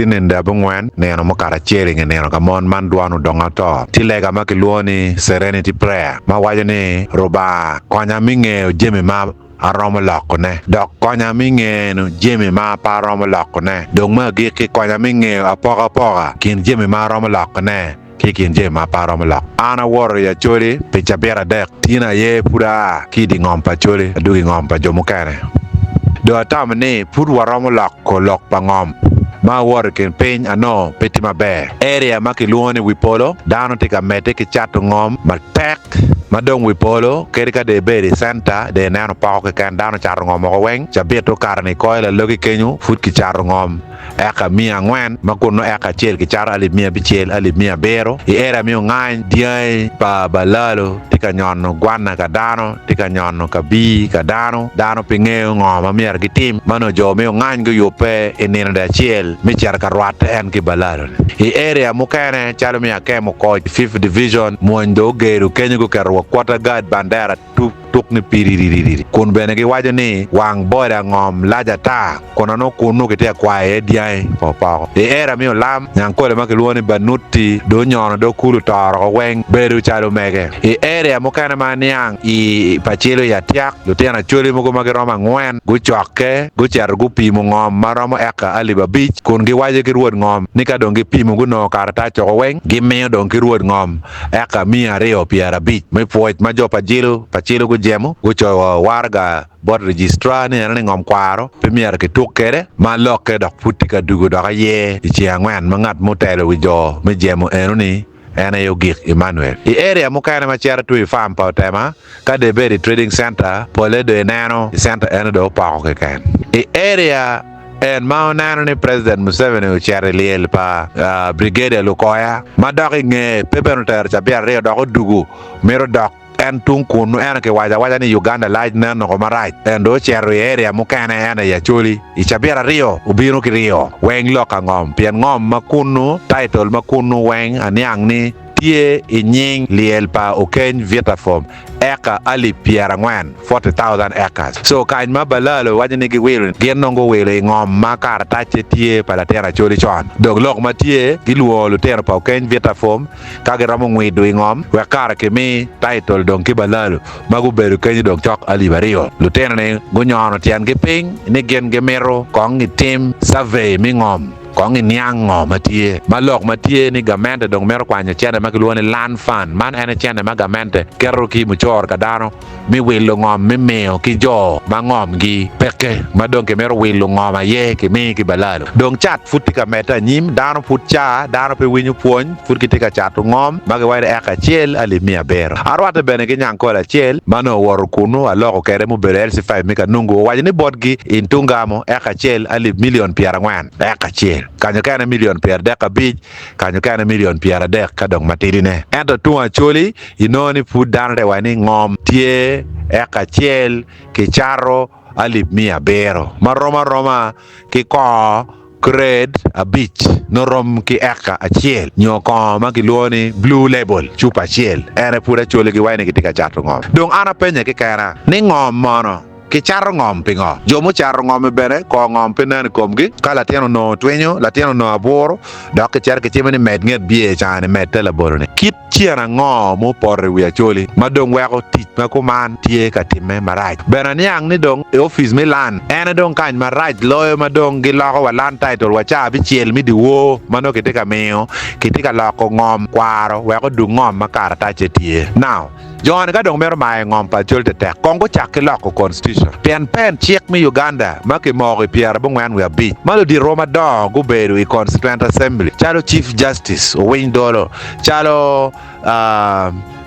Tye nino abongwen, nino mukato acel i nge nino ka mon man dwon odongo ato. Tye lega ma kilwongo ni Serenity Prayer ma waco ni, Rubanga, konya me ngeyo jami ma aromo lokone, dok konya me ngeyo jami ma pe aromo lokone. Dong me agikki, konya me ngeyo apokapoka kin jami ma aromo lokone ki i kin jami ma pe aromo loko. An awoto i Acholi pi cabit adek, tin aye pud aa ki i dye ngom pa Acholi adwogo i ngom pa jo mukene. Dong atamo ni pud waromo loko lok pa ngom ma awoto i kin piny anongo pe tye maber. Area ma kilwongo ni wi polo, dano tye ka medde ki cato ngom matek ma dong wi polo kadi ka dong ibedo i centa dong ineno poko keken dano ocato ngom woko weng. Cabit okato-ni koyo lalogi kenyo pud kicato ngom. eka 400, ma kunnu eka acel kicato alip 500, alip 700. I area me ongany, dyangi pa balalo tye ka nyono gwanna ka dano, tye ka nyono kabir ka dano. Dano pe ngeyo ngo ma myero gitim. Ma nongo jo me ongany guyubbe i nino de acel me cito ka rwatte en ki balalo-ni. I area mukene calo me Akemo Koc, Fifth Division, mwony dong ogedo kenyo guketo wa quarter guard bandera tuk tuk ni piriririri kun bene giwaco ni wang boda ngom lac ata kun onongo kunnu kitye ka kwayo iye dyangi pa opoko. I era me olam, nyangkole ma kilwongo ni Banutti dong onyono dog kulu toro oko weng bedo calo mege. I area mukene ma aniang i Pacilo i Atyak, lutino Acholi mogo ma giromo angwen gucokke gucito gupimo ngom ma romo eka alip abic kun giwaco ki rwod ngom ni ka dong gipimo gunongo karatac oko weng gimiyo dong ki rwod ngom eka 250 me pwoc ma jo pa Jilo pa Cilo gujemo, gucoyo waraga bot registrar ni eno ni ngom kwaro pe myero kituk kede, ma lokke dok pud tye ka dugo dok aye i ceng angwen ma ngat mutelo wi jo me jemo eno ni en aye ogik Emmanuel. I area mukene ma cito tung i farm pa Otema ka dong ibedo i trading center pole dong ineno i center eno dong opoko keken. I area En ma oneno ni President Museveni ocito i lyel pa Brigadier Lukoya ma dok i nge pe bene otero cabit aryo dok odugu mito dok en tung kunu ento kiwaco awaca ni Uganda lac nen oko marac en dong ocito i area mukene en aye Acholi i cabit aryo obino ki ryo weng lok ka ngom pien ngom ma kunu title ma kunu weng aniang ni tye i nying lyel pa Okeny Vitafoam eka alip pyerangwen, 40,000 acres. So kany ma Balalo waco ni giwilo gin nongo guwilo i ngom ma karatacce tye pa latin Acholi con. Dong lok ma tye, gilwongo lutino pa Okeny Vitafoam ka giromo ngwido i ngom wek kara kimi title dong ki Balalo ma gubedo kenyo dong cok alip aryo. Lutino ni gunyono tyengi piny ni gin gimito kong gitim survey me ngom. Kong iniang ngo ma tye. Ma lok ma tye ni gamente dong mito kwanyo cente ma kilwongo ni land fund. Man en aye cente ma gamente keto ki i mucoro ka dano me wilo ngom me miyo ki jo ma ngomgi peke ma dong kimito wilo ngom aye kimi ki balalo. Dong cat pud tye ka medde anyim, dano pud ca, dano pe winyo pwony, pud gitye ka cato ngom ma giwaco ni eka acel alip miya abiro. Arwatte bene ki nyangkole acel ma nongo owoto kunnu aloko kwede mubedo LC5 me Kanungu owaco ni botgi i Ntungamo eka acel alip milion pyerangwen. Eka acel, kanyo kene milion pyerdek abic, kanyo kene milion pyeradek ka dong matidine. Ento tung Acholi inongo ni pud dano te waco ni ngom tye eka acel kicato alip 700 ma rom aroma ki kongo gred abic nongo rom ki eka acel nyo kongo ma kilwongo ni blue label cupa acel en aye pud Acholi giwaco ni gitye ka cato ngom. Dong an apenye kekena ni ngom mono Kicato ngom pingo? Jo mucato ngom-mi bene kor ngom pe nen i komgi. Ka latin onongo twinyo, latin onongo abwuro, dok kicito kicimo ni med nget biye ca-ni, med te labolo-ni. Kit cen ango mupoto i wi Acholi ma dong weko tic ma kuman tye ka timme marac? Bene aniang ni dong i opic me land en aye dong kany marac loyo ma dong giloko wa land title wa ca abicel me dyewor ma nongo kitye ka miyo, kitye ka loko ngom kwaro wek odug ngom ma karatacce tye. Now. Jo-ni ka dong mito mayo ngom pa Acholi tetek, kong gucak ki loko constitution. Pien pen cik me Uganda ma kimoko i pyerabongwen wiye abic ma ludito madongo gubedo i Constituent Assembly calo Chief Justice Owiny Dolo, calo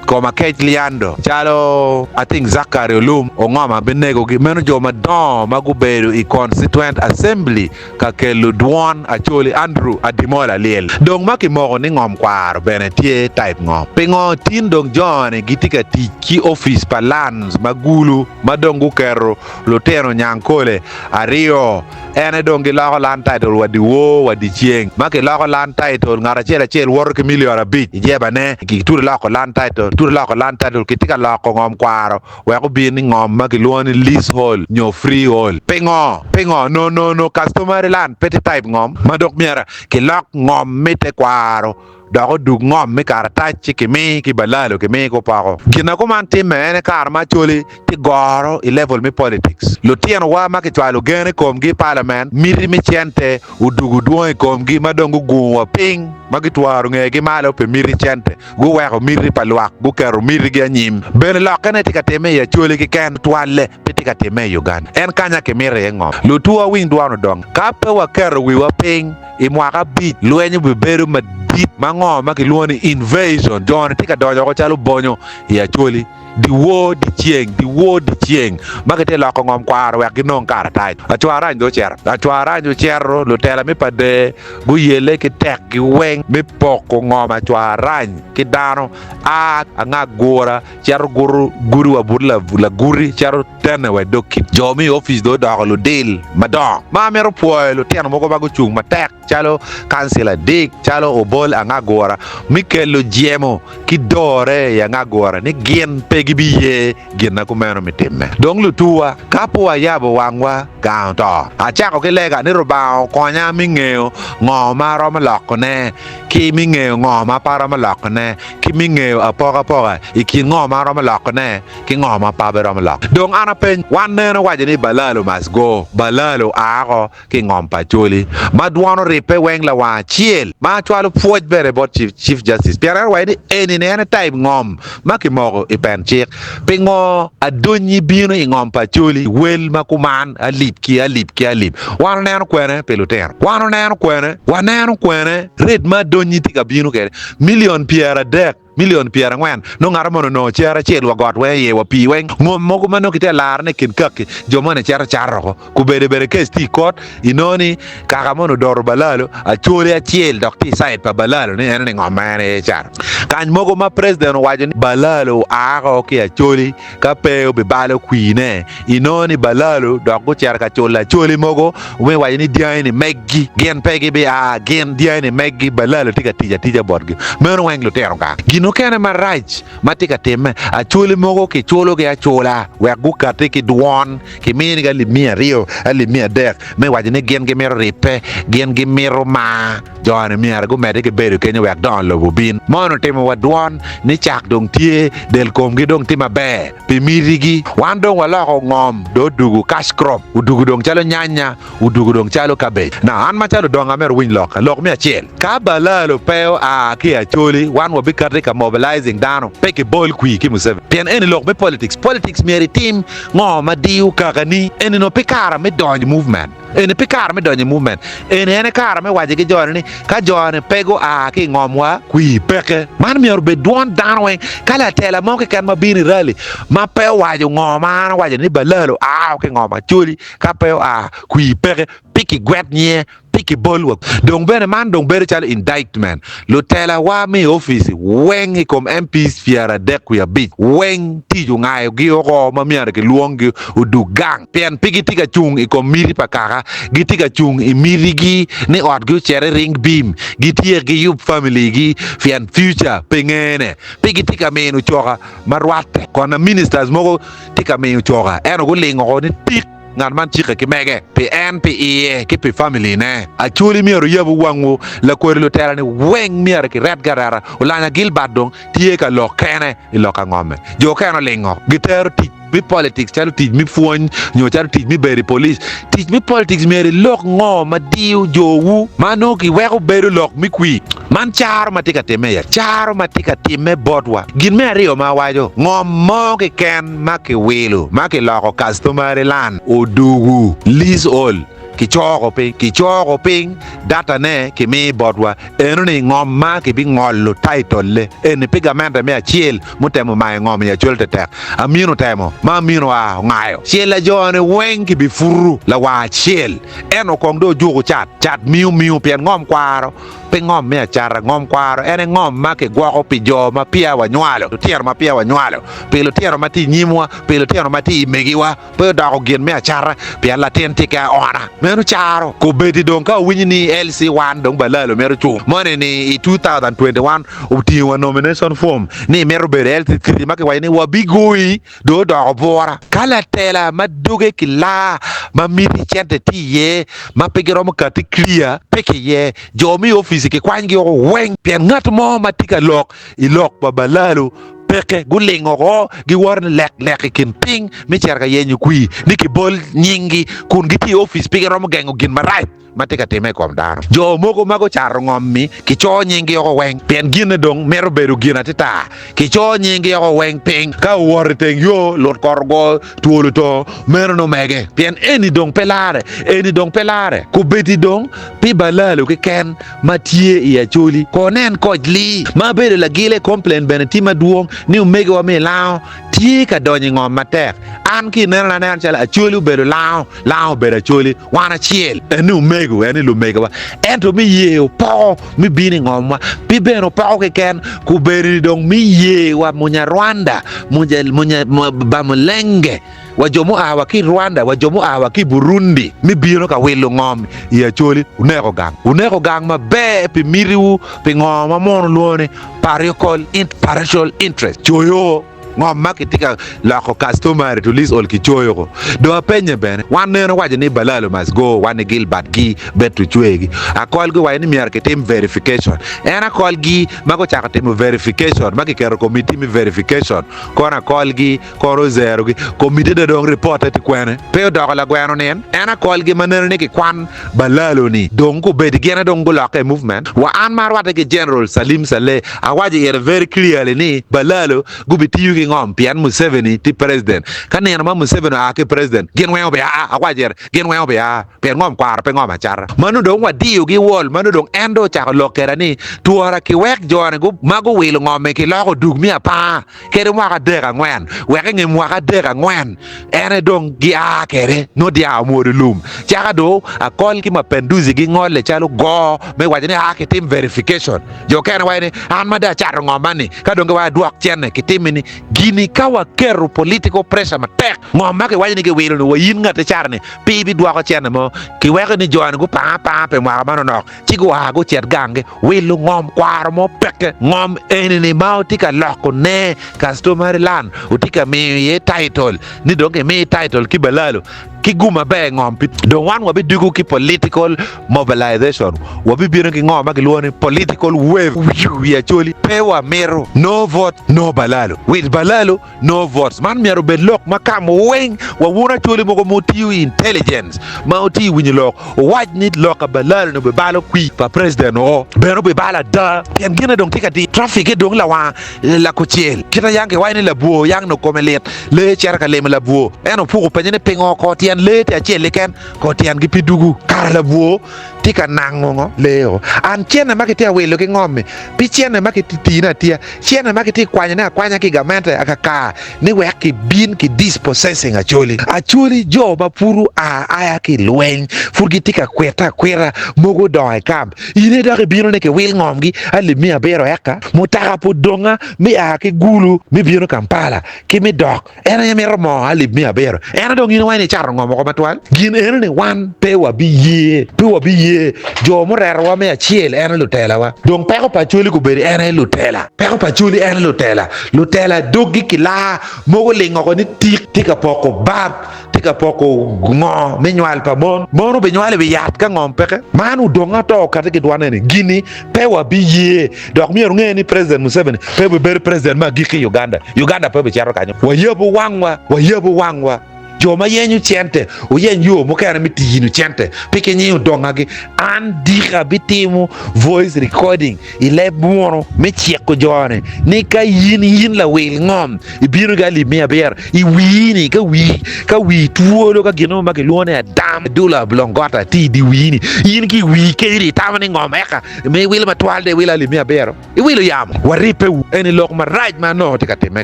Komakech Lyando, calo I think Zachary Olum Ongoma binegogi. Meno jo madongo ma gubedo i Constituent Assembly ka kelo dwon Acholi Andrew Adimola Lyel. Dong ma kimoko ni ngom kwaro bene tye type ngo? Pingo tin dong joni gitye ka tic ki opic pa Lands ma Gulu ma dong guketo lutino Nyangkole aryo ene dong giloko land title wa dyewor wa dyeceng ma kiloko land title ngat acel acel woto ki million abic i jebane gitute loko land title. Tute loko land title kitye ka loko ngom kwaro wek obin i ngom ma kilwongo ni leasehold nyo freehold. Pingo? Pingo? No no no customary land pe tye type ngom ma dok myero kilok ngom me tekwaro dok odug ngom me karatac ci kimi ki balalo kimi ki opoko. Gin ma kuman timme en aye kare ma Acholi tye goro i level me politics. Lutinowa ma kicwalo gen i komgi i parliament miti me cente odugo dwong i komgi ma dong gugungo wa piny ma gitwaro ngegi malo pi miti cente. Guweko miti pa lwak guketo mitigi anyim. Bene lokkene tye ka timme i Acholi keken tutwalle pe tye ka timme i Uganda. En kanya kimito iye ngo? Lutuwa winy dwon odongo. Ka pe waketo wiwa piny i mwaka abic lweny obibedo madit ma ngo ma kilwongo ni invasion. Jo-ni tye ka donyo woko calo bonyo i Acholi. Dyewor dyeceng, dyewor dyeceng, ma gitye loko ngom kwaro wek ginong karatac. Acwarany dong ocito. Acwarany ocito, lutela me pader guyelle ki tekgi weng me poko ngom acwarany ki dano. A anga gura cito guto gudo wa but laguti cito tene wa i dog kit. Jo me i opic dong odoko ludil madongo. Ma amito pwoyo lutino mogo ma gucung matek calo Kancila Dick, calo Obol anga gura me kelo jemo. ki dorre i angagura ni gin pe gibiye gin ma kumeno me timme. Dong lutuwa, ka pe wayabo wangwa, gang oto. Acako ki lega ni Rubanga okonya me ngeyo ngo ma aromo lokone, ki me ngeyo ngo ma pe aromo lokone, ki me ngeyo apokapoka i kin ngo ma aromo lokone ki ngo ma pe abiromo loko. Dong an apeny, wan nene waco ni Balalo must go, Balalo a oko ki i ngom pa Acholi ma dwon oribbe weng lawang acel ma acwalo pwoc bene bot Chief Justice pien en owaco ni eni ni en aye type ngom ma kimoko i pen cik. Pingo adonyi bino i ngom pa Acholi wel ma kuman alip ki alip ki alip? Wan oneno kwene pi lutino? Wan oneno kwene? Waneno kwene rate ma adonyi tye ka bino kwede? Milion 30. Milion 40 nongo ngat moni onongo cere acel wa got weng iye wa pii weng ngom mogo ma nongo kitye ka larone i kin kaki jo moni cito cato oko kubede bene case tye i kot inongo ni kaka moni odoto balalo acholi acel dok tye i side pa balalo ni eno ni ngom ma en aye cato kany mogo ma president owaco ni balalo oa oko ki acholi Ka pe obibalo kwine, inongo ni balalo dok gucito ka culo acholi mogo me waco ni dyangi-ni meggi, gin pe gibia, gin dyangi-ni meggi, balalo tye ka tic atica botgi. Meno weng lutino gang. Gin mukene marac ma tye ka timme, acholi mogo kiculogi acula wek gukatti ki dwon, kiminigi alip miya aryo, alip 300 me waco ni gin gimito ribbe, gin gimito mar. Jo-ni myero gumedde ki bedo kenyo wek dongo lobo obin. Mon otimo wa dwon ni cak dong tye, del komgi dong tye maber pi mitigi. Wan dong waloko ngom dong odugu cash crop, odugu dong calo nyanya, odugu dong calo cabbage. Now, an macalo odongo amito wuwiny lokka. Lok me acel, ka Balalo pe oa ki i Acholi, wan wabikati ka mobilizing dano pe ki bol kwir ki Museveni. Pien eni lok me politics. Politics myero itim ngo ma diyo kakani. Eni nongo pe kara me donyo i movement. Eni pe kare me donyo i movement. Eni en aye kare me waco ki joni ni ka joni pe gua ki i ngomwa, kwir peke. Man myero obed dwon dano weng. Ka latela mo keken ma bino i rally ma pe owaco ngo ma an awaco ni Balalo ao ki i ngom Acholi, ka pe oa, kwir peke, pe kigwet nyinge, pe kibol wa. Dong bene man dong bedo calo indictment. Lutelawa me i opic weng i kom MPs 35 weng tic ongayogi oko ma myero kilwonggi odug gang pien pe gitye ka cung i kom miti pa kaka, gitye ka cung i mitigi ni otgi ocit i ring bim, gityek giyub family-gi pien future pe ngene. Pe gitye ka mino coka ma rwatte. Kona ministers mogo tye ka miyo coka ento gulingo oko ni tik. Ngat man cikke ki mege pi en, pi iye, ki pi familine. Acholi myero wuyabu wangwu, lakweri lutela ni weng myero ki retgi areta. Olanya Gilbert dong tye ka lok kene i lok angome. Jo okene olingo. Gitero tic me politics calo tic me pwony nyo calo tic me bedo i police. Tic me politics myero ilok ngo ma diyo jowu ma nongo kiweko bedo lok me kwir. Man caro ma tye ka timme ya, caro ma tye ka timme botwa. Gin me aryo ma awaco, ngom mo keken ma kiwilo, ma kiloko customary land odugu, leasehold, kicoko piny, kicoko piny, data ne kimiyo botwa. Eno-ni ngom ma kibingolo title-le eni pi gamente me acel mutemo mayo ngom i Acholi tetek. Amin otemo, ma Amin oa ongayo. Cel ajo-ni weng kibiputu lawang acel. Ento kong dong ojuku cat, cat miu miu pien ngom kwaro. Pe ngom me acata. Ngom kwaro en aye ngom ma kigwoko pi jo ma peya wanywalo, lutino ma peya wanywalo, pi lutino ma tye i nyimwa, pi lutino ma tye i megiwa. Pe odoko gin me acata pien latin tye ki aona. Meno caro. Kobedi dong ka owinyo ni LC one dong Balalo mito cung moni ni i 2021 otingo wa nomination form ni mito bedo LC three ma kiwaco ni wabigoyi dong odoko bura. Ka latela ma doge ki laa ma miti cente tye iye ma pe giromo kati clear pe ki iye, jo me opici kikwanygi woko weng pien ngat mo ma tye ka lok i lok pa Balalo peke. Gulingo oko giwoto ni lek lek i kin piny me cito ka yenyo kwir ni kibol nyinggi kun gitye i opic pe giromo gengo gin marac ma tye ka timme i kom dano. Jo mogo ma gucato ngom-mi kico nyinggi oko weng pien ginne dong mito bedo gin atita. Kico nyinggi oko weng piny. Ka owoto i teng yo, lut kot ogo twol oto, meno nongo mege pien eni dong pe larre. Eni dong pe larre. Kobeddi dong pi balalo keken ma tye i Acholi. Ko nen koc li ma bedo lagile complain bene tye madwong ni omegiwa me Lango tye ka donyo i ngom matek. An ki inenona aneno calo Acholi obedo Lango, Lango obedo Acholi. Wan acel. En ni omego, en ni lumegiwa. Ento me ye opoko me bino i ngomwa pi bene opoko keken kubedo ni dong me ye wa Munyarwanda, munya, munya, Bamulenge, wa jo mua wa ki i Rwanda, wa jo mua wa ki i Burundi me bino ka wilo ngom i Acholi. Wuneko gang. Wuneko gang maber pi mitiwu, pi ngo ma mono lwongo ni parochial interest. Coyo ngom ma kitye ka loko customary to leasehold kicoyo ko. Dong apenye bene, wan nene owaco ni Balalo must go, wan ni Gilbert gi bet ocwe gi. Akol gi waco ni myero kitim verification. En akol gi ma gucako timo verification, ma kiketo committee me verification, kono akol gi Kono ozerogi, komiti de dong ripotte tye kwene? Pe odoko lagweno nin? En akolgi ma neno ni kikwan balalo ni dong gubedi gin aye dong gulokke i movement. Wa an ma arwatte ki General Salim Saleh awaco ire very clearly ni balalo gubitiyo ki ngom pien Museveni tye president. Ka nino ma Museveni oa ki president gin weng obi aa, awaco ire gin weng obi aa pien ngom kwaro pe ngom acata. Mano dong wadiyogi wall mano dong en dong ocako lok keda ni twora kiwek joni ma guwilo ngom-mi kiloko dug me apar. Kede mwaka adek angwen, wek i nge mwaka adek angwen en aye dong gia kede, nongo dyang omwodo lum. Caka dong akol ki mapenduzi gingole calo goo me waco ni a kitim verification. Jo okene waco ni an ma dong acato ngom man-ni, ka dong giwaco adwok cente kitimi ni gini ka waketo political pressure matek, ngom ma kiwaco ni giwilo ni wa in ngat icato-ni pe ibidwoko cente mo, kiweko ni jo-ni gupang apanga pi mwaka manonok. Ci gua gucit ganggi, wilo ngom kwaro mo peke. Ngom eni-ni ma wutye ka lokone customary land, wutye ka miyo iye title ni dong kimi title ki balalo ki gum maber ngom pi dong wan wabidwogo ki political mobilization, wabibino ki ngo ma kilwongo ni political wave i Acholi. Pe wamito no vote no balalo with balalo. No votes. Man myero obed lok ma ka weng wa wun Acholi mogo ma wutiyo i intelligence ma wutiyo i winyo lok wuwac ni lok abalalo ni obibalo kwi pa president oo bene obibalo ada pien gine dong tye ka diyo traffic dong lawang lakucel kita yang kiwaco ni labwor yang nongo kome lit lee cito ka limo labwor ento opuko openye ni pingo kor tyen lee tye acel keken kor tyen gi pe dugu kara labwor tye ka nango ngo lee oo an cene ma kitye ka wilo ki ngom-mi Pi cente ma kititine atiya, cente ma kitye kwanyone akwanya ki i gamente akaka ni wek kibin ki dispossessing Acholi. Acholi jo ma pud oa aya ki i lweny pud gitye ka kwite akwita, mogo odongo i kamp. In aye dok ibino ni kiwil ngomgi alip miya abiro eka? Mutoka pud donga me a ki Gulu me bino Kampala ki me dok. En aye mito moo alip miya abiro. En aye dong in iwaco ni icato ngom woko matwal? Gin eno ni wan pe wabiye, pe wabiye. Jo muretowa me acel en aye lutelawa. Dong peko pa Acholi gubedo en aye lutela. Peko pa Acholi en aye lutela. Lutela doggi kilaa, mogo ling oko ni tik tye ka poko bab, tye ka poko ngo me nywal pa mon. Mon obinywalo i wi yat ka ngom peke. Man odong ato okati ki dwane ni gini Pe wabiye. Dok myero wunge ni President Museveni pe obibedo president me agikki i Uganda. Uganda pe obicito kanyo. Wayabu wangwa, wayabu wangwa. Jo ma yenyo cente, wuyeny yo mukene me tino cente pe ki nyingo dongagi. An dika abitimo voice recording i leb munu me ciko jo-ni ni ka in in lawil ngom ibino ki alip miya abiro i wii-ni ka wii ka wii twolo ka gin mo ma kilwongo ni adam dula oblongota tye i dye wii-ni in ki i wii kedi itamo ni ngom eka ma iwilo matwal dong iwilo alip miya abiro iwilo yamo waribbe wu eni lok marac ma nongo tye ka timme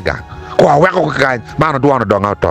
gang kor weko kany man odwono donga oto.